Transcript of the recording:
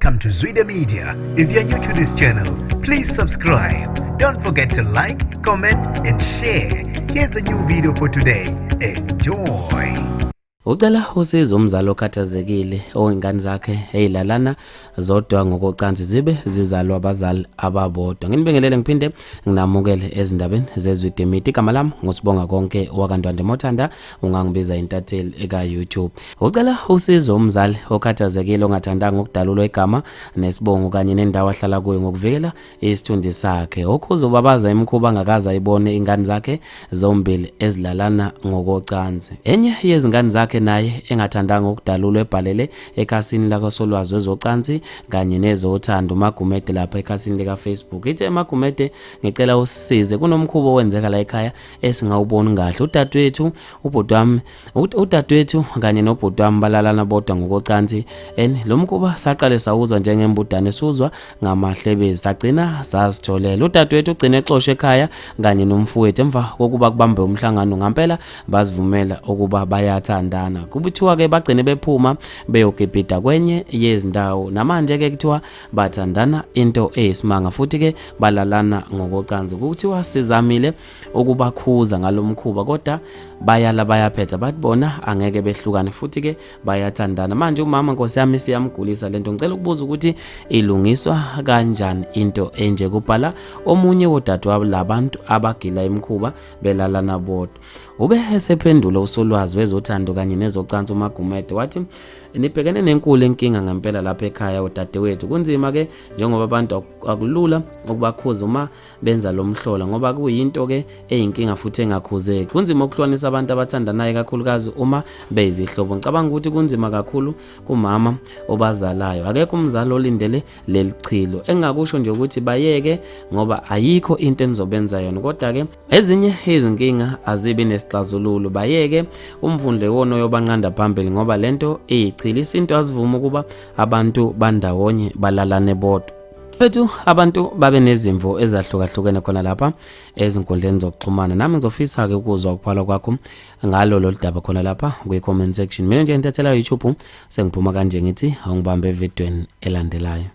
Welcome to Zwida Media. If you're new to this channel, please subscribe. Don't forget to like, comment, and share. Here's a new video for today. Enjoy. Ucela usizo umzali okhathazekile oyingane zakhe ezilalana zodwa ngokocansi zibe zizalwa abazali ababodwa. Nginibingelele ngiphinde nginamukele ezindabeni zeZwide Media. Igama lami nguSibonga Konke wakaNtwande Mothanda, ungangibiza intatheli eka YouTube. Ucela usizo umzali okhathazekile ongathandanga ukudalulwa igama nesibongo kanye nendawo ahlala kuyo ngokuvikela isithunzi sakhe. Okhuza ubabaza imikhuba angakaze ayibone ingane zakhe zombili ezilalana ngokocansi. Enye yezingane zakhe naye engathandanga ukudalulwa ebhalele ekhasini lakasolwazi wezocansi kanye nezothando uMagumede lapha ekhasini lika-Facebook. Ithe Magumede, ngicela usisize, kunomkhuba owenzeka la ekhaya esingawuboni kahle. Udadewethu, ubhuti wami, udadewethu kanye nobhuti wami balalana bodwa ngokocansi, and lo mkhuba saqale sawuzwa njengembudane, suzwa ngamahlebezi, sagcina sazitholela. Udadewethu ugcine exoshwe ekhaya kanye nomfowethu emva kokuba kubambe umhlangano, ngampela bazivumela ukuba bayathandana. Kubuthiwa-ke bagcine bephuma beyogibhida kwenye yezindawo, namanje-ke kuthiwa bathandana into eyisimanga futhi-ke balalana ngokocansi. Kuthiwa sizamile ukubakhuza ngalomkhuba kodwa bayala bayaphetha, bathi bona angeke behlukane futhi-ke bayathandana. Manje umama nkosi yami siyamgulisa lento, ngicela ukubuza ukuthi ilungiswa kanjani into enje, kubhala omunye wodadewabo labantu abagila imikhuba belalana bodwa. Ube esephendula usolwazi wezothando kanye nezocansi uMagumede wathi, nibhekene nenkulu inkinga ngempela lapha ekhaya udadewethu, kunzima ke njengoba abantu akulula ukubakhuza uma benza lo mhlola ngoba kuyinto ke eyinkinga futhi engakhuzeki. Kunzima ukuhlukanisa abantu abathandanayo kakhulukazi uma beyizihlobo. Ngicabanga ukuthi kunzima kakhulu kumama obazalayo, akekho umzali olindele leli chilo. Engingakusho nje ukuthi bayeke ngoba ayikho into enizobenza yona, kodwa ke ezinye izinkinga azibi nesixazululo, bayeke umvundle wona oyobanqanda phambili ngoba lento iyichilo. Isintu asivuma ukuba abantu bandawonye balalane bodwa. Bethu abantu babe nezimvo ezahlukahlukene khona lapha ezinkundleni zokuxhumana. Nami ngizofisa-ke ukuzwa ukuphala kwakho ngalo lolu daba khona lapha kwi-comment section. Mina nje ngithathela YouTube sengiphuma kanje ngithi awungibambe evidweni elandelayo.